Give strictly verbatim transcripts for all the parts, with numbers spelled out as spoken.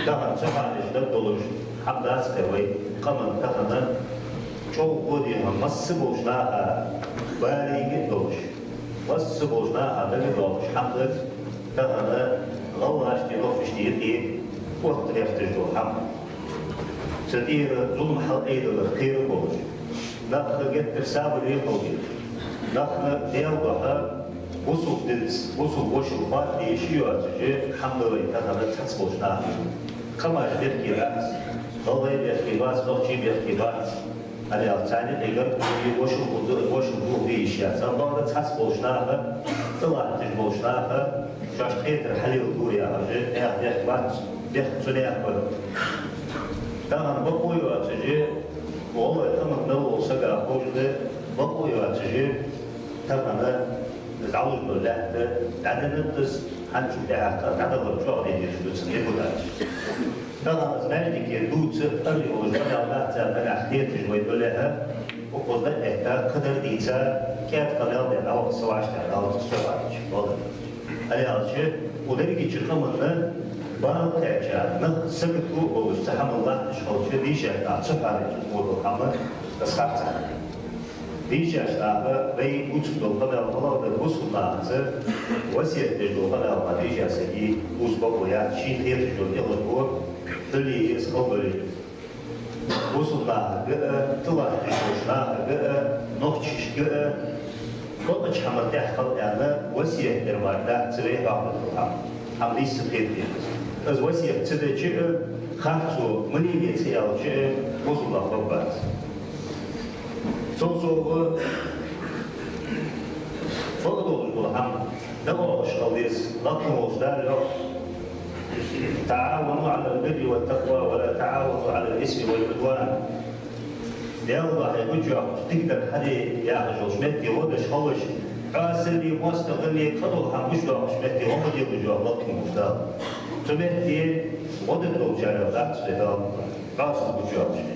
Тахан цу хьале дагадоалаш хӀама дац-кх вай, къаман тахан чӀоагӀа гӀо де хӀама, масса болча наха балийга долаш, масса болча наха дагадоалаш хӀама да тахан гӀалгӀашта, нохчашта юкъе оттахьа хеташ дола хӀама. Цу тӀера зулам хьалъайдалар кхера болаш, нах геттара сабаре хила дезаш, нах Даьла духьа бусалба динца, бусалба вошал хоаттадеш йоацаш хӀама да вай тахан цхьацца болча наха. Къамаш бехке бац, гӀалгӀай бехке бац, нохчий бехке бац. Ана ял царна тӀегара вошал ху-, вошал хулаш яц. Амма бакъда цхьацца болча наха тӀалатташ болча наха шоашта хетар хьалъяла дора яхаш, наьха бехк бац, бехк цу наьха бар. Тахан бокъо йоацаш, гӀалгӀай къаман мел вола сага ховш да, бокъо йоацаш, тахан дӀалуш дола лаьтта дӀаденнад из, хӀанз чу тӀехьа дӀадалар чӀоагӀде дезаш да цун депутаташ. Тахан из маьждиге дувца ара йолаш къамаьл дац цар нагахьа хеташ вай долехьа, укхаза дӀаэтта, кхыдар дийца, кӀаьда къамаьл даь, дӀаваха ца вӀаштӀехьа далац со хьарча, валла. Ана аьлча, укх дерригача къаманна бала кхаьча, нах сагото а болаш, цу хӀаман латташ хилча, дийшача наха ца хьоарча мо дола хӀама, из харцахьа. Дийшача наха вай дувцаш дола къамаьл малагӀа да, бусалба нахаца васкет деш дола къамаьл ма дийша сага дувца бокъо яц, шийна хеташ йола тӀехьа бо, хьулий из халбалий. Бусалба нахага а, тӀалатташ болча нахага а, нохчашка а, бакъача хӀаман тӀехьа хила аьнна, васкет дар мара дац вай хьоахаду хӀама. ХӀама нийсса хетаде деза. Из васкет ца дича а, харцо ма лелае ца аьлча а, бусалба нах бакъ бац. Цул совгӀа, бакъдолаш дола хӀама дӀаоалаш хила деза, лакха волча Дала йоах: «تعاونوا على البر والتقوى ولا تعاونوا على الإثم والعدوان». Даьла духьа гуча йоаккхаш, дикадар хьаде яхаш йолча метте гӀо деш хилалаш, Ӏоасале, моастагӀале, кхыдола хӀама гуча йоаккхаш метте гӀо ма делаш, йоах лакха волча Дала. Цу метте гӀо дергдолчарех дац вай Дала, Ӏоасал гуча йоаккхаш метте.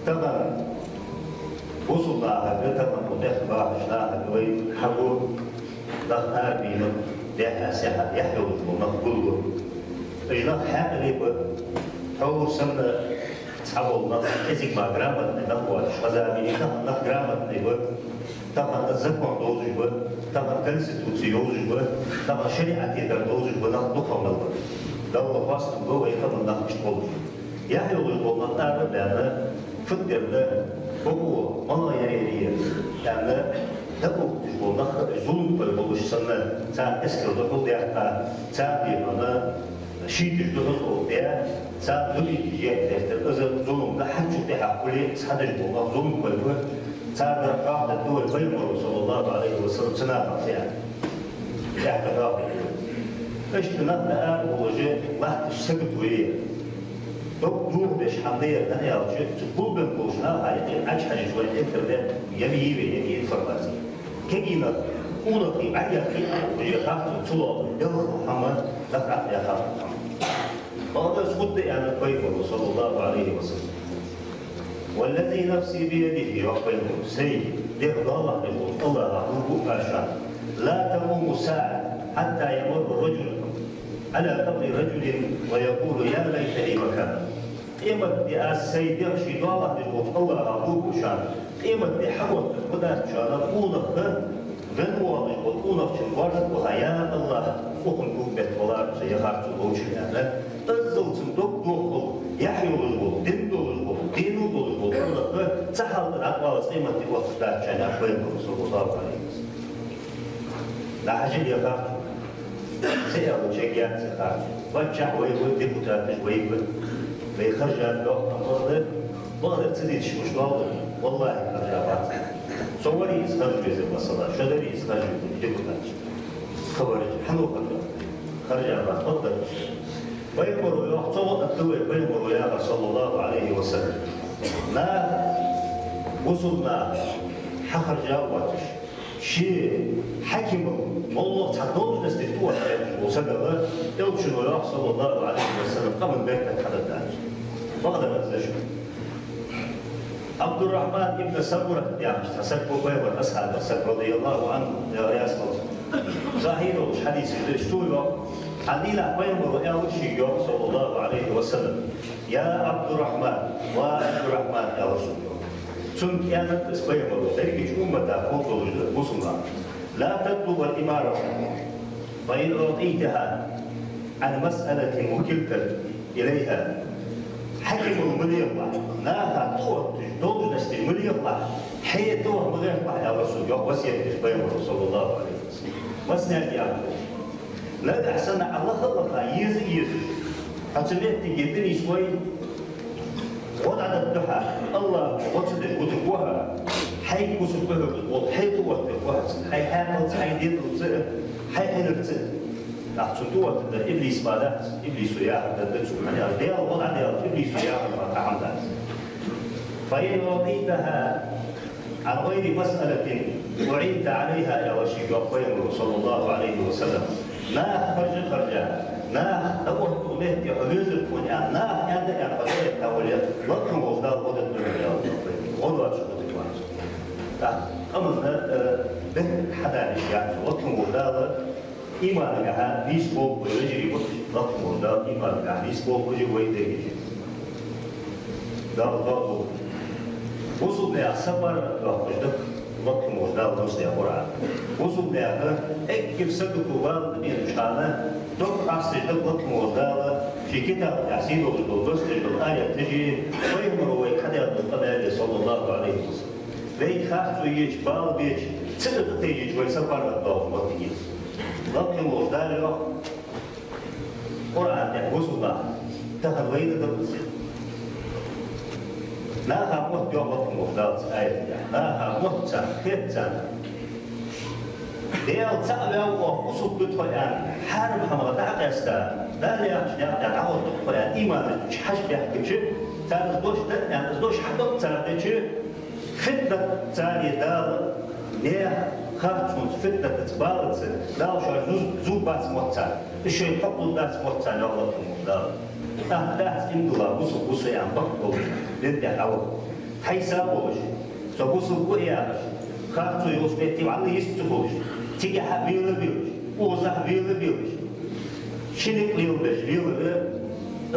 Тахан бусалба нахага, тахан укх мехка бахача нахага вай хьагу, нах арабаьнна, дехьа-сехьа яхь йолаш бола нах гуллу. Уж нах хьаькъале ба, тхьовра санна цхьабола нах, кӀезига мара грамотни нах боацаш хеза бе, тахан нах грамотни ба, тахан закон довзаш ба, тахан конституци йовзаш ба, тахан шариӀате дар довзаш ба нах дукха мел ба. Далла хоастам ба вай къаман нах иштта болаш. Яхь йолаш бола нах ара а баьнна, фуд дер да, бокъо малагӀа яр ер, аьнна, дӀакхухьаш бола нах, зулам кхой болаш санна, царна эскар духьалдаьккха, царна дехана шийташ духьалдоха де, царна дудийташ еттар, из зулам да, хӀанз чу тӀехьа хуле, цхьадеш бола нах зулам кхой ба, царна хьоахаду вай Пайхамара, صلى الله عليه وسلم, цу наха феа. Яхь хьоахаду. Иштта нах дӀаарабовлаш латташ сагото я ер. Дог дохадеш хӀама да ер, хӀана аьлча, цу гулбенна болча наха юкъе Ӏочухьежача вайна интернет ям йий вай, ям йий информаци. Кегий нах, къонахий, Ӏаьдалхий, уже харцо ца лоалу, белхал хӀама, нах Ӏаьдала харцо хӀама. Бакъда из фуд да аьннад Пайхамара, صلى الله عليه وسلم. «والذي نفسي بيده», йоах Пайхамара, сай дегӀ доалахьа волча АллахӀа дув буъ аз шоана: «لا تقوم الساعة حتى يمر رجل على قبر رجل ويقول: يا ليت لي مكانا». Къематди аз сай дегӀ ший доалахьа волча АллахӀа дув буъ шоана, къематди хьагӀоттаргдац шоана, къонах венна воалаш вола къонахчун боарза ваха: «Я АллахӀ, укхун кога меттавалар со, е харцо ловчун», аьнна. Иззал цун дог доххал, яхь йолаш вола, дин долаш вола, дин долаш вола къонах ца хьалта дӀакъовлац, къематди оттаргдац шоана, аьннад Пайхамара, صلى الله عليه وسلم. ДӀахьажал е харцо. Ца аьлча яц е харцо. Паччахь вай ва, депутаташ вай ва. Вай харжа доаккх, амма бакъдар ца диташ мишта доал, валлахӀи, харжа бац. Со вари из харжа везар, масала, шо дари из харжа везар, депутаташ. Хабараш, хьан ва харжа? Харжа бац, бакъдар. Пайхамара йоах, цо ваъад да вай Пайхамара яхар, صلى الله عليه وسلم. Нах, бусалба нах, хьахаржа воацаш, ший хьакимал, моллагӀа цхьа должносте тӀа оттадаьча вола сагага, Элчано йоах, صلى الله عليه وسلم, къаман беркат хьадаргдац. Бакъдар аз да шоана. Ӏабдуррахьман ибн Самура яхаш цхьа саг ва, Пайхамара асхьабех саг, رضي الله عنه, Даьла раьза хилва цунна. Сахьихь долаш хьадис да из, цо йоах: Хьадийнахьа пайхамара аьлар шийга, йоах, صلى الله عليه وسلم: «يا عبد الرحمن, ва Ӏабдуррахьман», аьлар шийга, йоах. Цунга аьннад из пайхамара, дерригача уммата хургдолаш да бусалба нах: «لا تطلب الإمارة فإن أعطيتها عن مسألة وكلت إليها». Хьакимал ма лехалахь, наха тӀаотташ должносташ ма лехалахь, хье тӀаотташ ма лехалахь, аьлар шийга, йоах, васкет деш пайхамара, صلى الله عليه وسلم. Массанега аьннад. Нагахь санна Ӏа лаха а лаха, еза а езаш, хьо цу меттиге тӀанийсвой, гӀо дӀадоаккхаргда хьа, АллахӀа гӀо ца деш вутаргва хьо, хьайга бусалба хьогӀаз бола хье тӀаоттавергва хьо цунна, хьай хьаькъалца, хьай дедалца, хьай хьинарца. ТӀаккха цунна тӀаоттаргдар иблис ма дац, иблисо яхар дар да цо, хӀана аьлча Даьла гӀо дӀадаьлча, иблисо яхар мара хӀама дац. «فإن أعطيتها عن غير مسألة أعنت عليها», аьлар шийга, йоах, пайхамара, صلى الله عليه وسلم. Наха харжа а харжа, наха дӀаоттача метте хьо везар тхона аьнна, наха аьнна а аьнна, хьо дӀаэтта вале, лакхе волча Дала гӀо дергда хьона, аьлар пайхамара. ГӀо доацаш вутаргва хьо цунна. ТӀаккха къаманна, э, бехк хьадалийта йиш яц, лакхе волча Дала иманагахьа нийсболба вай, вежарий, вот, лакхе волча Дала иманагахьа нийсболба вай деррига. Дала тоаболба. Бусалба наьха сапар доаккхаш да лакхе волча Дала дувцаш да Къуръан. Бусалба наьха эггара сагото вала дӀабенача хана, дог Ӏохайша да лакхе волча Дала ший китаба тӀа сийдолаш дола, доссадеш дола аяташи, пайхамара вайга хьадаь дола къамаьли, صلى الله عليه وسلم. Вайга харцо еча, бала беча, цу тӀа тӀатайжача вай сапар доаккхаш моттиг я из. Лакхе волча Дала йоах Къуръан тӀа бусалба нах, тахан вайна да из. Наха мотт, йоах лакхе волча Дала цу аята тӀа, наха мотт царна, хет царна. Даьла цаӀ ваьв оаха, бусалба да тхо аьнна, хьарам хӀамах дӀа а къаьста, Дала яхача наькъа тӀа дӀагӀоргда тхо аьнна, иманах чу хьажа баьхкача, цар из дош да аьнна, из дош хьабакъ цар дича, фитнат царех Дала, наьха харцонца, фитнатаца, балаца Дала шоаш зу-, зувргбац мотт царна, уж шоай хьакъ лургдац мотт царна, йоах лакхе волча Дала. ТӀаккха дац иман дилла, бусалба ва со аьнна бакъдолаш, дин тӀа дӀаваха. Тхьайса а волаш, со бусалба ва яхаш, харцо йолча метте вӀалла йист ца хулаш, цигахьа вела а велаш, укхазахьа вела а велаш, ши никъ лелабеш лелар,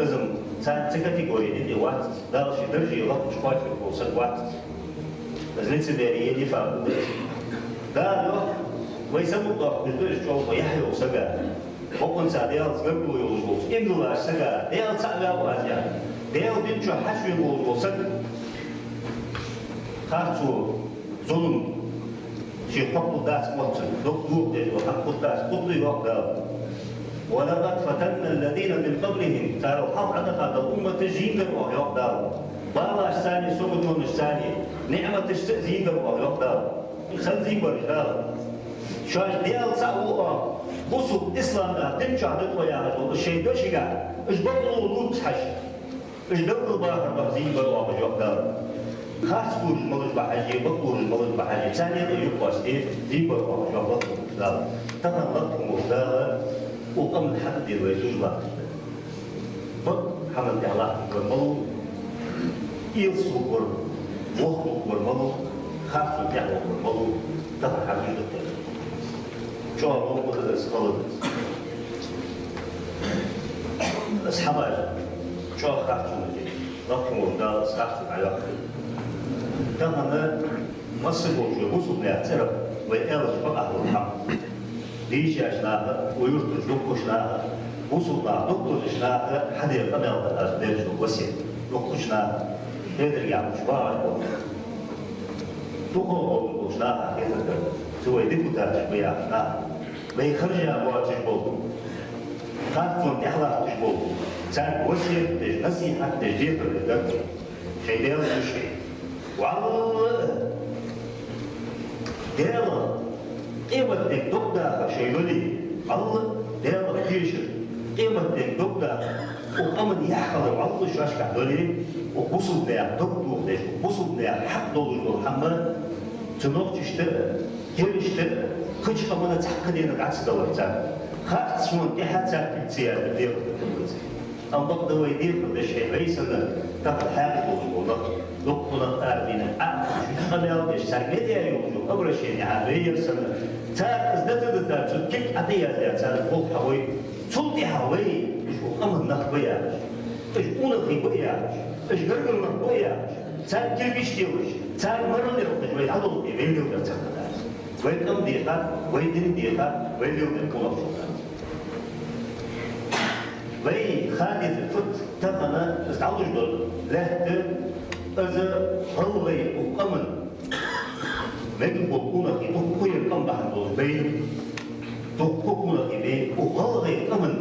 из-м царна, цу категорий тӀа вац из, Дала ший даржаш лакхвеш кхоачаш вола саг вац из. Из лицемерие, нифакъ да из. Дала йоах, вай самукъадоаккхаш да из чӀоагӀа яхь йола саг. Бокъонца Даьлаца гаргало йолаш волча, иман диллача сага, Даьла цаӀ ваьв аз аьнна, Даьла дин чу хьачувена волаш вола саг, харцо, зулам, ший хьакъ лургдац мотт царна, дог дохадеш дола хӀама хургдац, хургда, йоах Дала. «ولقد فتنا الذين من قبلهم», царел хьалха Ӏодаха дола умматаш зийна дар оаха, йоах Дала. Балашца а, саготонашца а, ниӀматашца а зийна дар оаха, йоах Дала. Сенна зийна бар уж, Дала? Шоаш Даьла цаӀ ва оаха, бусалба, ислам, дин чу да тхо яхаш дола, уж шоай дешагахьа, уж бакълувца хьажа, уж белгалбахар баха зийна бар оаха уж, йоах Дала. Харц лувш малаш ба хьажа, бакълувш малаш ба хьажа, царна юкъе кхоаче зийна бар оаха уж, йоах лакхе волча Дала. Тахан лакхе волча Дала укх къаман хьатӀадена вай служба латташ да. Бакъ хӀаман тӀехьа латташ вар малув, уйла сагӀа вар, вохтув вар малув, харцон тӀехьа вар малув, тахан хьадуж да тхона. ЧӀоагӀа новкъа да из, хала да из. Из хӀамаш чӀоагӀа харцонаш я, лакхе волча Дала из харцо дӀайоаккхаргда. Тахан масса болча вай бусалба наьха цӀерах вай аьлча бакъахьа дола хӀама. Дийшача наха, укх юртара дукхача наха, бусалба наха, дукхача наха хьадена къамаьл да аз деш дола васкет. Дукхача наха, хетаргахьа уж багӀаш бола, дукхагӀа болаш болча наха хетаргдар да. Цу вай депутаташ ба яхача наха, вай харжа боацаш бола, харцон тӀехьа латташ бола, царга васкет деш, насихьат деш, дехар дергдар вай. Шоай Даьла духьа. ВаллахӀи, Даьлах къематденга дог дахар шоай дале, валлахӀи, Даьлах тешар, къематденга дог дахар, укх къаман яхь хилар, валлахӀи, шоашкахь дале, укх бусалба наьха дог дохадеш, укх бусалба наьха хьакъ долаш дола хӀама, цу нохчашта а, кхыча къаманна а, кхыча къаманна а цхьаккха денна дӀа ца далар царна. Харцон тӀехьа царна кулг ца яздир Даьла духьа. Амма бакъда вай дехар деш хье, вай санна тахан хьаькъал долаш бола нах, дукха нах арабаьнна, Ӏа шуьга къамаьл деш, царга ма дий йолаш йола обращени хьа вай яр санна, царга из дата-дата, цу кулг Ӏа тӀа яздаь, царна гӀулакх хьахой, Цул тӀехьагӀа вай, уж къаман нах ба яхаш, уж къонахий ба яхаш, уж гаргара нах ба яхаш, царна кирпич телаш, царна марал лелхаш вай дӀадолхе, вай леладер цхьаккха дац. Вай къам дехад, вай дин дехад, вай леладер къонахчун дац. Вай ха дезар фуд тахан, из дӀалуш дола лаьтта, из гӀалгӀай укх къаман мегаш бола къонахий, дуккха ер къам бахьан долаш байна. Дуккха къонахий байна укх гӀалгӀай къаман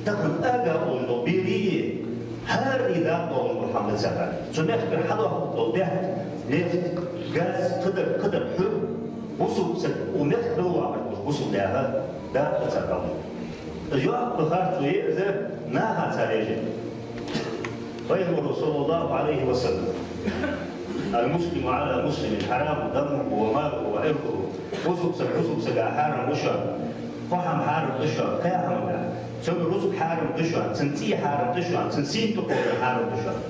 тахан ага долаш дола берий, хӀаране дакъа долаш дола хӀама да цар. Цу мехкара хьадоаккхаш дола баьхат, нефть, газ, кхыдар, кхыдар хьу, бусалба саг, укх мехка белла вахаш болча бусалба наьха дакъа да цар долаш. Из йоккха харцо я из, наха цар еш. Пайхамара, صلى الله عليه وسلم: «المسلم على المسلم حرام دمه وماله وعرضه». Бусалба саг бусалба сага хьарам да шоана, кхо хӀама хьарам да шоана, кхаь хӀаманга. Цун рузкъа хьарам да шоана, цун цӀий хьарам да шоана, цун сийна тӀакховдар хьарам да шоана.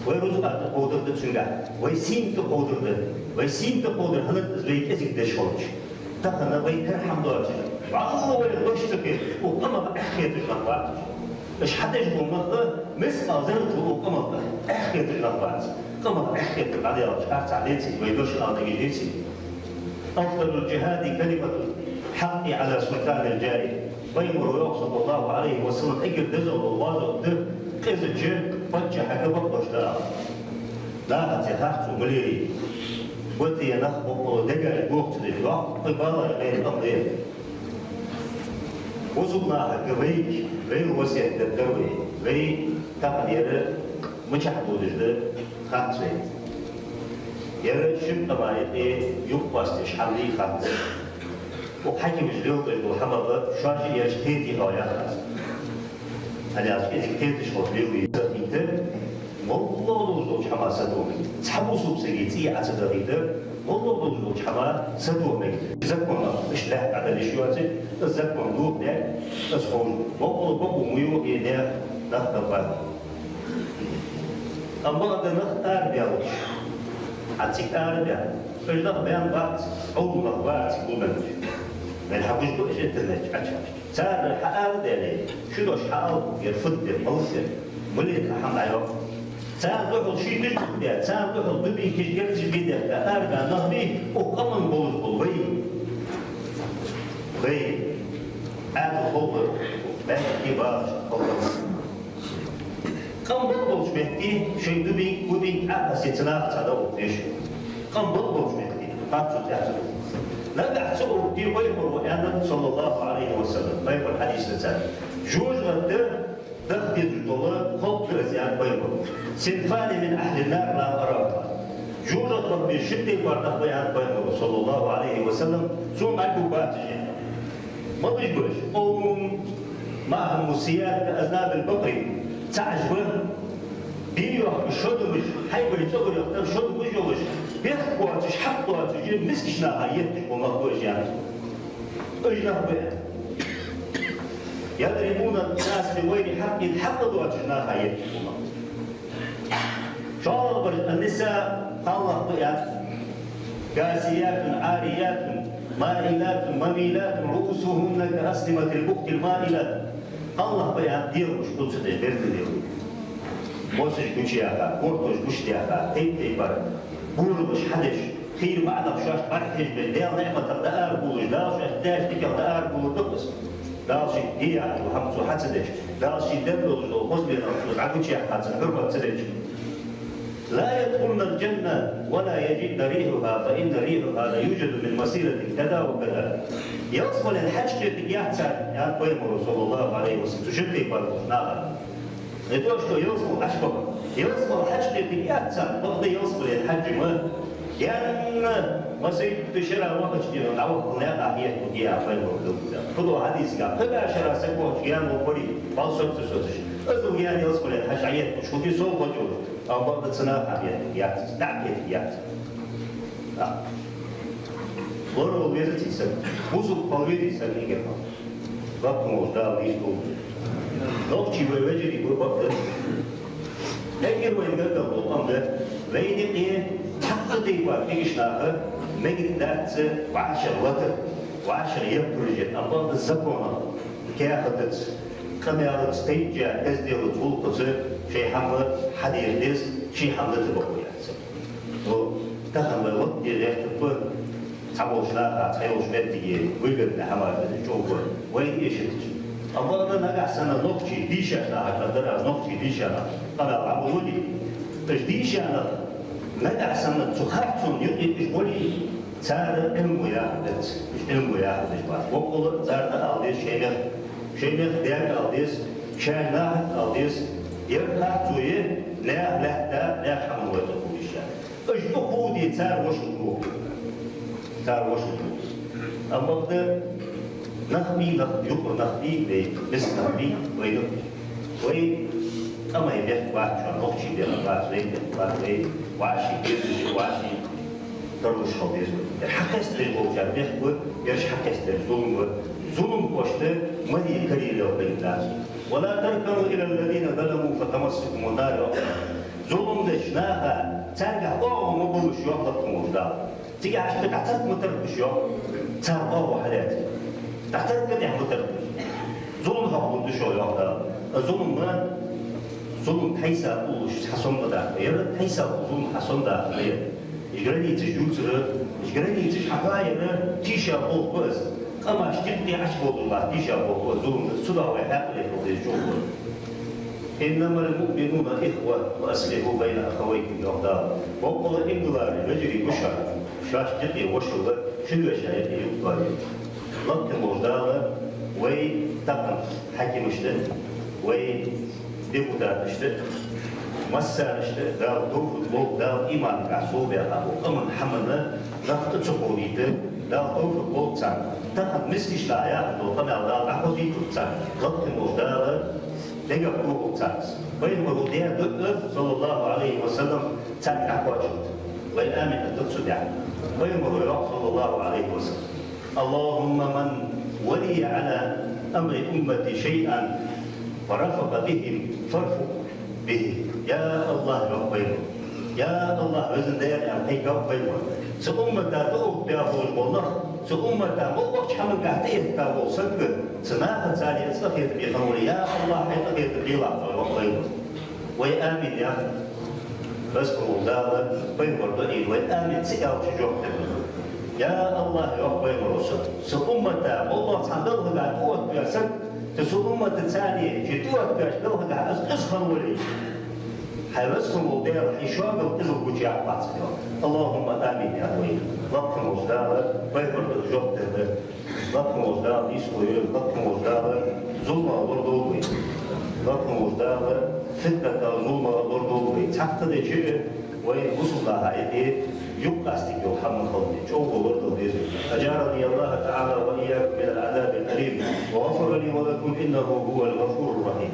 Вай рузкъа тӀакховдар да цунгахь, вай сийна тӀакховдар да, вай сийна тӀакховдар хӀанад из вай кӀезига деш хилча. Тахан вай кара хӀама доацаш, валлахӀи, вай дош ца хеташ, укх къамах эхь хеташ нах бац уж. Уж хьадеш бола нах, мискъал зарратал укх къамах эхь хеташ нах бац. Къамах эхь хетар дӀадаьлча, харцахьа деций, вай дош ала дагаж деций? «أفضل الجهاد كلمة الحق على سلطان الجائر». Пайхамара йоах, صلى الله عليه وسلم, эггара дезагӀа дола гӀазот да къизача паччахьага бакъдош ала. Наха цу харцо ма лелий. Бата е нах боккъала дегаш бохцадеш, доккха кхы балар гӀайра къам да. Бусалба нахага вайга, вайна васкет дергдар вай. Вай тахан ер мичахьа додаш да хац вайна. Ер шин къаман юкъе юкъ кхоссадеш хӀама дий хац. Укх хьакимаша леладеш дола хӀама ба, шоаш а ераш кхетий хьо яхаш. ХӀана аьлча кӀезига кхеташ хилча лелае. Дахийта, моллагӀа долаш долча хӀаман сатоха мегаргда. Цхьа бусалба сага цӀий Ӏа ца дахийта, моллагӀа долаш долча хӀаман сатоха мегаргда. Закон, иштта лаьтта дӀадала йиш йоацаш, из закон дохадаьд, из ховш. Боккъала бокъо ма йоагӀа е наьха нах дӀабаха. Амма бакъда нах арабаьлча, хьа цига арабаьнна, уж нах баьнна бац, Ӏовдал нах бац, гулбеннараш. Вайна хьагуш ба уж интернета чу Ӏочуяхача. Цар хьа арадаьле, ши дош хьаала, ер фуд да, малав ер, малав ер хӀама дӀайоах. Царна духьал ший куж бухадаь, царна духьал дубий куж герзаш бе дехка арабаьнна нах бий, укх къаман болаш бола вай. Вай. Ӏаьдал ховлар, баьхкий бахаш ховлар. Къам бакъ болча метте шоай дубий, губий Ӏокхоссе цу наха цхьа дагӀа деш. Къам бакъ болча метте, харцо тӀехьа ца дувла. Нагахь ца гӀоргда, Пайхамара аьннад, صلى الله عليه وسلم, Пайхамара хьадис да цар. ЖожагӀата даха дезаш дола халкъ да из, аьннад Пайхамара. «صنفان من أهل النار لا مفر لهما». ЖожагӀате бахабеш ши тайпара нах ба, аьннад Пайхамара, صلى الله عليه وسلم, цу мӀаргу бацаш. Малаш ба уж? «قوم معهم السياط كأذناب البقر». ЦаӀ уж ба, бе йоахкаш шодамаш, хьайбай цӀогӀарах тара шодамаш йолаш, бехк боацаш, хьакъ доацаш, мискача наха етташ бола нах ба уж, аьннад. Уж нах ба. «يضربون الناس بغير حق», хьакъ доацаш наха етташ бола нах ба. ШоллагӀбараш: «النساء», кхалнах ба, аьннад. «كاسيات عاريات مائلات مميلات رءوسهن كأسنمة البخت المائلة». Кхалнах ба, аьннад, дегӀамаш кулг ца деш, берза лелаш. Мосаш гучаяьха, кортош гучадаьха, тайп-тайпара буралаш хьадеш, хийра маӀа нах шоашта бӀарахьежабеш, Даьла ниӀматах дӀаарабувлаш, Дала шоашта даьча диках дӀаарабувлаш да-кх из. Дала шийга де яхача хӀамах цо хьа ца дича, Дала шийна денна долаш дола хоза маьл цо дӀагучаяьккхача хьурмат ца дича. «لا يدخلن الجنة ولا يجدن ريحها فإن ريحها ليوجد من مسيرة كذا وكذا». Ялсмален хьаж кхетаргьяц царна, аьннад Пайхамара, صلى الله عليه وسلم, цу шин тайпара болча наха. Не то что ялсмала Ӏочубаха, ялсмален хьаж кхетаргьяц царна, бакъда ялсмален хьаж ма гаьна, масийтта шера вахача дийнахьа дӀавахача наькъа хетаргья, аьннад Пайхамара, хьадисага. Кхы дола хьадисага: кхы а шера саг вахача гаьна ваха варий, бал соцаш, соцаш. Из гаьна ялсмален хьаж Ӏоетташ хул, совгӀат йолаш. Амма бакъда цу наха хьаетта яц, дӀа а кхетаргьяц. А. Лоравалла везаций саг? Бусалба хила везий саг эггара хьалха? Бакъ волча Дала нийсдолда. Нохчий вай вежарий ба, бакъда. Эггара вайна гаргара дола къам да. Вайна юкъе цхьаккха тайпара кегийча наха мегаргдац вӀашагӀ латар, вӀашагӀ яппараш яр, амма бакъда законах, каьхатаца, Къамаьлаца, кхайча, эзделаца, гӀулакхаца шоай хӀама хьадийха деза, ший хӀама дӀатӀабахьа яц. Но тахан вай лоаттаде гӀертаргба, цхьаболча наха цхьайолча моттиге выгодни хӀама да из чӀоагӀа вайна эшаш. Амма нагахьа санна нохчий дийшача наха, кхы дар аз нохчий дийша нах, къамаьл хӀама луди. Уж дийша нах нагахьа санна цу харцонна юкъе уж болий, цар Ӏилма яхар дац, уж Ӏилма яхар деш бац. Боккъала цар дӀаала деза шоай мехка, шоай мехка даьга ала деза, шоай нахага ала деза, ер харцо я, наьха лаьтта, наьха хӀаман вай тӀакхувдийша. Уж тӀакхувде цар вошал тохар. Цар вошал тохар. Амма бакъда нах бий, нах, юкъара нах бий, вай миска нах бий, вай нах. Вай къамай мехка бац шоана, нохчий бехк бац, вай бехк бац, вай вӀаший, вӀаший тарлуш хила деза. Ер хьакхестабеш болчар бехк ба, ераш хьакхестабеш зулам ба. Зулам кхоачаш ма дий, карийла пайда дац. «ولا تركنوا إلى الذين ظلموا فتمسكم النار», йоах. Зулам деча наха, царгахьа оагӀув ма буллаш, йоах лакха волча Дала. Цигахьа шоаш дӀатаркам ма таркалаш, йоах, цар оагӀув хьалаьца. ДӀатаркам тӀехьа ма таркалаш. Зулам хьокхаргда шо, йоах Дала. Зулам ма, зулам тхьайса уллаш цхьа сом ма даккха. Ер тхьайса улла зулам цхьа сом даккха ма яр. Уж границаш дувцар, уж границаш хьахьоаяр тийша болх ба из. Къамашта юкъе Ӏочубовлар тийша болх ба из, зулам да из, цудухьа вай хьаькъале хила деза чӀоагӀа. «إنما المؤمنون إخوة فأصلحوا بين أخويكم», йоах Дала. Боккъала иман диллараш вежарий ба шоана, шоашта юкъе вошал ба, шун веший юкъе юкъе доале. Лакха волча Дала вай тахан хьакимашта, вай депутаташта, массанашта Дала товфикъ лолда, Дала иманагахьа совбаьха, укх къаман хӀаманна нах тӀа ца кховдийта Дала товфикъ лолда царна. Тахан мискача наха яхаш дола къамаьл Дала дӀахозийталда царна. Лакха волча Дала дегах тохалда царна. Пайхамара даь дуӀа, صلى الله عليه وسلم, царна дӀакхоачалда. Вай амин ала цу тӀа. Пайхамара йоах, صلى الله عليه وسلم: «اللهم من ولي على أمر أمتي شيئا ورفق بهم فارفق به». Я АллахӀ, йоах пайхамара, я АллахӀ, Везан Даьла, аьнна, хьайга йоах пайхамара, цу уммата тӀаоттабаь хулаш бола нах, цу уммата мел вахача хӀамангахьа тӀаэтта вола саг, цу нахаца цхьана цӀи хетабе хинна вале, я АллахӀ, хьай цӀи хетабелахь цох, йоах пайхамара. Вай амин яхар, Веза хинна вола Дала пайхамара дуӀайна вай амин ца аьлча жоп дергда. Я АллахӀ, йоах пайхамара, цу, цу уммата мел ваха цхьан белхагахьа тӀаоттаваь саг, цу, цу уммата цхьана ше тӀаоттаваьча белхагахьа из къиза хинна вале, хьай Веза хинна вола Даьла хьай шогал къизал гучаяккхалахь цунна, йоах. اللهم آمين, яхар вай. Лакха волча Дала пайхамара дуӀайна жоп дергда. Лакха волча Дала нийсхо йойла, лакха волча Дала зуламах лорадолда вай. Лакха волча Дала фитнатах, зуламах лорадолда вай. Цхьаккха деча вай бусалба наха юкъе юкъ къастаргйола хӀама хилда, чӀоагӀа лорадала деза. أجارني الله تعالى وإياكم من العذاب الأليم، وغفر لي ولكم، إنه هو الغفور الرحيم.